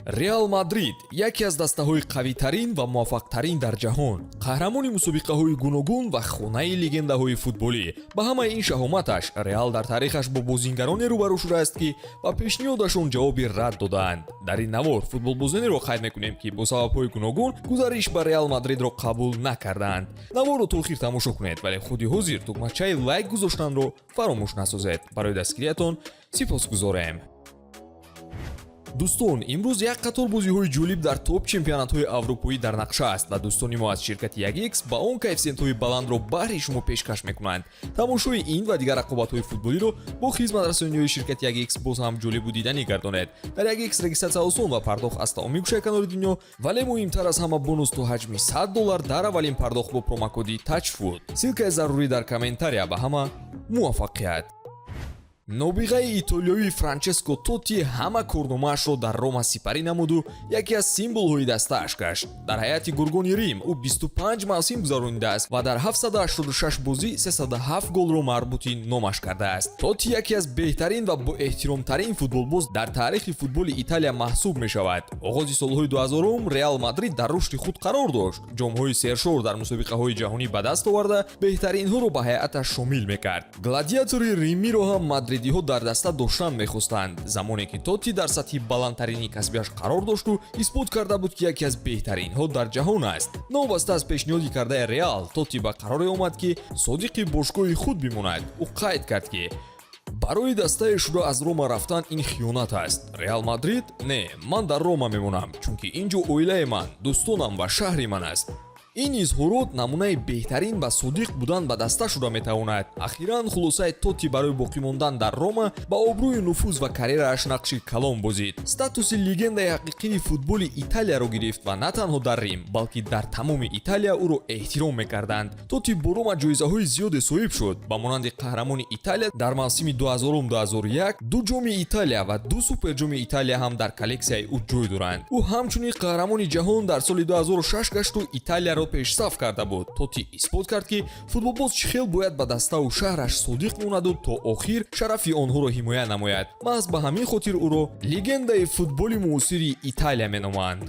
Реал Мадрид яке аз дастаҳои қавитарин ва муваффақтарин дар ҷаҳон, қаҳрамони мусобиқаҳои гуногун ва хонаи легендаҳои футболӣ. Ба ҳамаи ин шаҳоматаш, Реал дар таърихаш бо бозингароне рӯбарӯ шудааст, ки ба пешниҳодашон ҷавоби рад додаанд. Дар ин навор футболбозонеро қайд мекунем, ки бо сабабҳои гуногун гузариш ба Реал Мадридро қабул накардаанд. Наворро то охир тамошо кунед, вале худи ҳозир тугмачаи лайк гузоштанро фаромӯш насозед. Барои дастгириятон сипосгузорем. Дӯстон, имрӯз як қатор бозиҳои ҷолиб дар топ чемпионатҳои аврупоӣ дар нақша аст ва дӯстони мо аз ширкати 1x ба он коэффисиентҳои баландро баҳри шумо пешкаш мекунанд. Тамошои ин ва дигар рақобатҳои футболиро бо хизматрасониҳои ширкати 1x боз ҳам ҷолибу диданӣ гардонед. Дар 1x регистратсия осон ва пардохт аз тамоми гӯшаи канори дунё, вале муҳимтар аз ҳама, бонус то ҳаҷми 100 доллар дар аввалин пардохт бо промокоди TAJFOOT. Ссылкаи зарурӣ дар комментария. Ба ҳама муваффақият! Нобиғаи итолиёвии Франческо Тотти ҳама корномаашро дар Рома сипарӣ намуду яке аз символҳои дастааш гашт. Дар ҳайати гургони Рим ӯ 25 мавсим гузаронидааст ва дар 786 бозӣ 307 голро марбути номаш кардааст. Тотти яке аз беҳтарин ва боэҳтиромтарин футболбоз дар таърихи футболи Италия маҳсуб мешавад. Оғози солҳои 2000 Реал Мадрид дар рушди худ қарор дошт, ҷомҳои сершор дар мусобиқаҳои ҷаҳонӣ ба даст оварда, беҳтаринҳоро ба ҳайаташ шомил мекард. Гладиатори римиро ҳам мадридиҳо дар даста доштан мехостанд. Замоне ки Тотти дар сатҳи баландтарини касбиаш қарор дошту исбот карда буд, ки яке аз беҳтаринҳо дар ҷаҳон аст. Новобаста аз пешниҳоди кардаи Реал, Тотти ба қароре омад, ки содиқи бошгоҳи худ бимонад. Ӯ қайд кард, ки барои дастае шуда аз Рома рафтан ин хиёнат аст. Реал Мадрид? Не, ман дар Рома мемонам, чунки ин ҷо оилаи ман, дӯстонам ва шаҳри ман аст. Ин изҳорот намунаи беҳтарин ба содиқ будан ба даста шуда метавонад. Ахиран хулосаи Тотти барои боқӣ мондан дар Рома ба обрӯи нуфуз ва карьерааш нақши калон бозид. Статуси легендаи ҳақиқии футболи Италияро гирифт ва на танҳо дар Рим, балки дар тамоми Италия ӯро эҳтиром мекарданд. Тотти бо Рома ҷоизаҳои зиёде соҳиб шуд, ба монанди қаҳрамони Италия дар мавсими 2000-2001, ду ҷоми Италия ва ду суперҷоми Италия ҳам дар коллексияи ӯ ҷой доранд. Ӯ ҳамчунин қаҳрамони ҷаҳон дар соли 2006 гашту Италияро пешсаф карда буд. Тотти исбот кард, ки футболбоз чӣ хел бояд ба даставу шаҳраш содиқ монаду то охир шарафи онҳоро ҳимоя намояд. Маҳз ба ҳамин хотир ӯро легендаи футболи муосири Италия меноманд.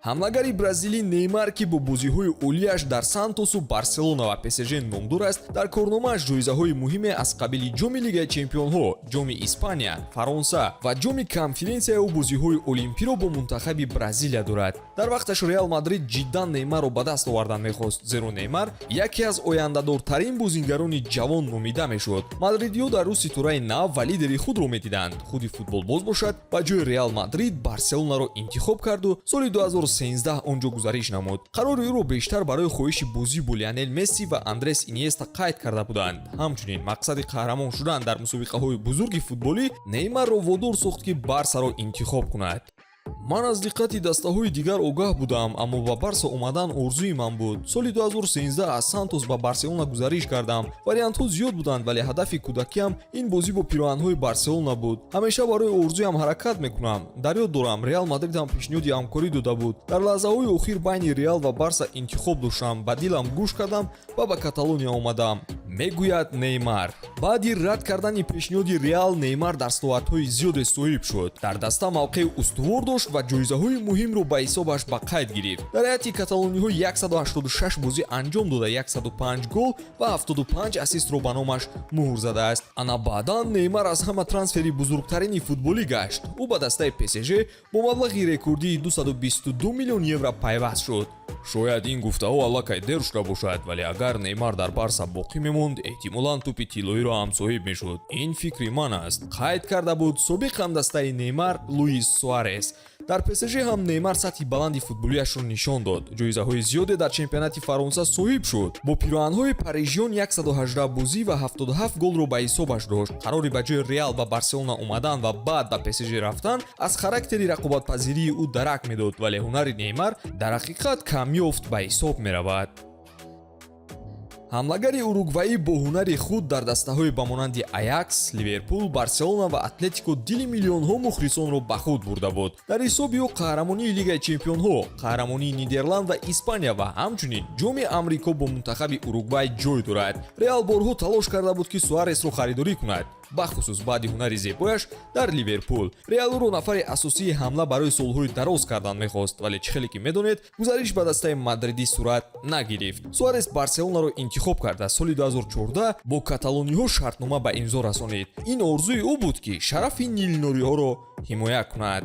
Ҳамлагари бразилӣ Неймар, ки бо бозиҳои олияш дар Сантосу Барселона ва ПСЖ номдор аст, дар корномааш ҷоизаҳои муҳиме аз қабили ҷоми Лигаи чемпионҳо, ҷоми Испания, Фаронса ва ҷоми Конференсияю бозиҳои олимпиро бо мунтахаби Бразилия дорад. Дар вақташ Реал Мадрид ҷиддан Неймарро ба даст овардан мехост, зеро Неймар яке аз ояндадортарин бозингарони ҷавон номида мешуд. Мадридиҳо дар ӯ ситораи нав ва лидери худро медиданд. Худи футболбоз бошад, ба ҷои Реал Мадрид Барселонаро интихоб карду соли 2013 он ҷо гузариш намуд. Қарори ӯро бештар барои хоҳиши бозӣ бо Лионел Месси ва Андрес Иниеста қайд карда буданд. Ҳамчунин мақсади қаҳрамон шудан дар мусобиқаҳои бузурги футболӣ Неймарро водор сохт, ки Барсаро интихоб кунад. Ман аз диққати дастаҳои дигар огаҳ будам, аммо ба Барса омадан орзуи ман буд. Соли 2013 аз Сантос ба Барселона гузариш кардам. Вариантҳо зиёд буданд, вале ҳадафи кӯдакиам ин бозӣ бо пироҳанҳои Барселона буд. Ҳамеша барои орзуям ҳаракат мекунам. Дар ёд дорам, Реал Мадрид ҳам пешниҳоди ҳамкорӣ дода буд. Дар лаҳзаҳои охир байни Реал ва Барса интихоб доштам. Ба дилам гӯш кардам ва ба Каталония омадам, мегӯяд Неймар. Баъди рад кардани пешниҳоди Реал, Неймар дастовардҳои зиёде соҳиб шуд, дар даста мавқеи устувор дошт ва ҷоизаҳои муҳимро ба ҳисобаш ба қайд гирифт. Дар ҳайати каталониҳо 186 бозӣ анҷом дода, 105 гол ва 75 ассистро ба номаш муҳр задааст. Ана баъдан Неймар аз ҳама трансфери бузургтарини футболӣ гашт. Ӯ ба дастаи ПСЖ бо маблағи рекордии 222 миллион евро пайваст шуд. Шояд ин гуфтаҳо аллакай дер шуда бошад, вале агар Неймар дар Барса боқӣ мемонд, эҳтимолан тӯпи тиллоиро ҳам соҳиб мешуд. Ин фикри ман аст, қайд карда буд собиқ ҳамдастаи Неймар Луис Суарес. Дар ПСЖ ҳам Неймар сатҳи баланди футболиашро нишон дод, ҷоизаҳои зиёде дар чемпионати Фаронса соҳиб шуд. Бо пироҳанҳои парижиён 118 бозӣ ва 77 голро ба ҳисобаш дошт. Қарори ба ҷои Реал ба Барселона омадан ва баъд ба ПСЖ рафтан аз характери рақобатпазирии ӯ дарак медод, вале ҳунари Неймар дар ҳақиқат камёфт ба ҳисоб меравад. Ҳамлагари уругваӣ бо ҳунари худ дар дастаҳои ба монанди Аякс, Ливерпул, Барселона ва Атлетико дили миллионҳо мухлисонро ба худ бурда буд. Дар ҳисоби ӯ қаҳрамонии Лигаи чемпионҳо, қаҳрамонии Нидерланд ва Испания ва ҳамчунин ҷоми Амрико бо мунтахаби Уругвай ҷой дорад. Реал борҳо талош карда буд, ки Суаресро харидорӣ кунад. Бахусус баъди ҳунари зебояш дар Ливерпул. Реал ӯро нафари асосии ҳамла барои солҳои дароз кардан мехост, вале, чӣ хеле ки медонед, гузариш ба дастаи мадридӣ сурат нагирифт. Суарес Барселонаро интихоб карда, соли 2014 бо каталониҳо шартнома ба имзо расонид. Ин орзуи ӯ буд, ки шарафи нилнориҳоро ҳимоя кунад.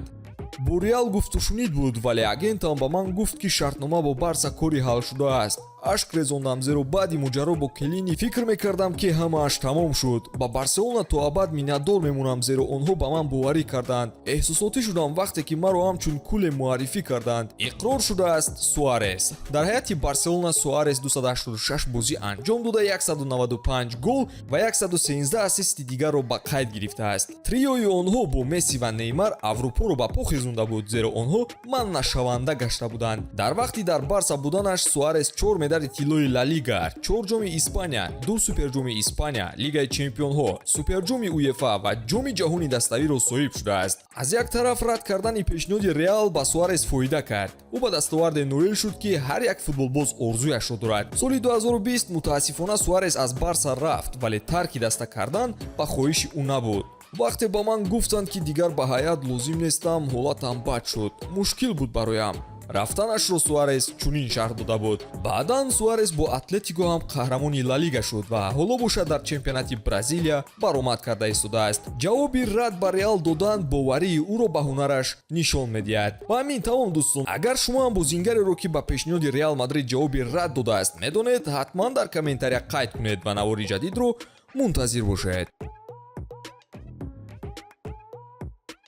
Бо Реал гуфтушунид буд, вале агентам ба ман гуфт, ки шартнома бо Барса кори ҳалшуда аст. Ашк резондам, зеро баъди моҷаро бо Келини фикр мекардам, ки ҳамааш тамом шуд. Ба Барселона то абад миннатдор мемонам, зеро онҳо ба ман боварӣ карданд. Эҳсосотӣ шудам, вақте ки маро ҳамчун куле муаррифӣ карданд, иқрор шудааст Суарес. Дар ҳайати Барселона Суарес 286 бозӣ анҷом дода, 195 гол ва 113 ассисти дигарро ба қайд гирифтааст. Триои онҳо бо Месси ва Неймар Аврупоро ба по хезонда буд, зеро онҳо манънашаванда гашта буданд. Дар вақти дар Барса буданаш Суарес чор медали тиллои Ла Лига, чор ҷоми Испания, ду Суперҷоми Испания, Лигаи чемпионҳо, Суперҷоми УЕФА ва Ҷоми ҷаҳони даставиро соҳиб шудааст. Аз як тараф, рад кардани пешниҳоди Реал ба Суарес фоида кард. Ӯ ба дастоварде ноил шуд, ки ҳар як футболбоз орзуяшро дорад. Соли 2020 мутаассифона Суарес аз Барса рафт, вале тарки даста кардан ба хоҳиши ӯ набуд. Вақте ба ман гуфтанд, ки дигар ба ҳайат лозим нестам, ҳолатам бад шуд, мушкил буд бароям. Рафтанашро Суарес чунин шарҳ дода буд. Баъдан Суарес бо Атлетико ҳам қаҳрамони Ла Лига шуд ва ҳоло бошад, дар чемпионати Бразилия баромад карда истодааст. Ҷавоби рад ба Реал додан боварии ӯро ба ҳунараш нишон медиҳад. Ба ҳамин тамом, дӯстон. Агар шумо ҳам бозингареро, ки ба пешниҳоди Реал Мадрид ҷавоби рад додааст, медонед, ҳатман дар комментария қайд кунед ва навори ҷадидро мунтазир бошед.